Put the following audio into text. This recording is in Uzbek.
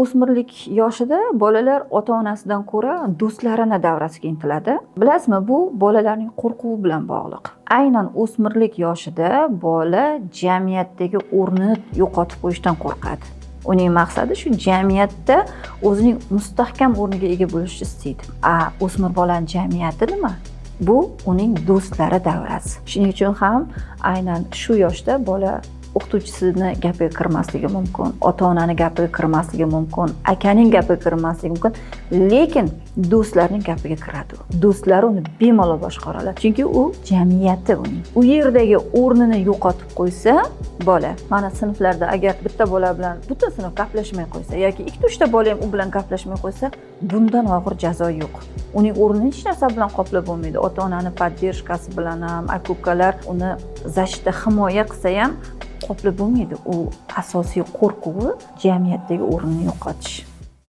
O'smirlik yoshida bolalar ota onasidan ko'ra do'stlarini davrasiga intiladi. Bilasizmi, bu bolalarning qo'rquvi bilan bog'liq. Aynan o'smirlik yoshida bola jamiyatdagi o'rnini yo'qotib qo'yishdan qo'rqadi. Uning maqsadi shu, jamiyatda o'zining mustahkam o'rniga ega bo'lishni istaydi. A o'smir bolani jamiyati nima? Bu uning do'stlari davrasi. Shuning uchun ham aynan shu yoshda bola o'qituvchisini gapiga kirmasligi mumkin, ota onani gapiga kirmasligi mumkin, akaning gapiga kirmasligi mumkin, lekin do'stlarning gapiga kiradi. U do'stlari uni bemalol boshqara oladi, chunki u jamiyati uning. U yerdagi o'rnini yo'qotib qo'ysa bola, mana sinflarda agar bitta bola bilan butun sinf gaplashmay qo'ysa yoki ikkita uchta bola ham u bilan gaplashmay qo'ysa, bundan og'ir jazo yo'q. Uning o'rnini hech narsa bilan qoplab bo'lmaydi. Ota onani поддержка si bilan ham, aka ukalar uni защита, himoya qilsa ham qoplab bo'lmaydi. U asosiy qo'rquvi jamiyatdagi o'rnini yo'qotish.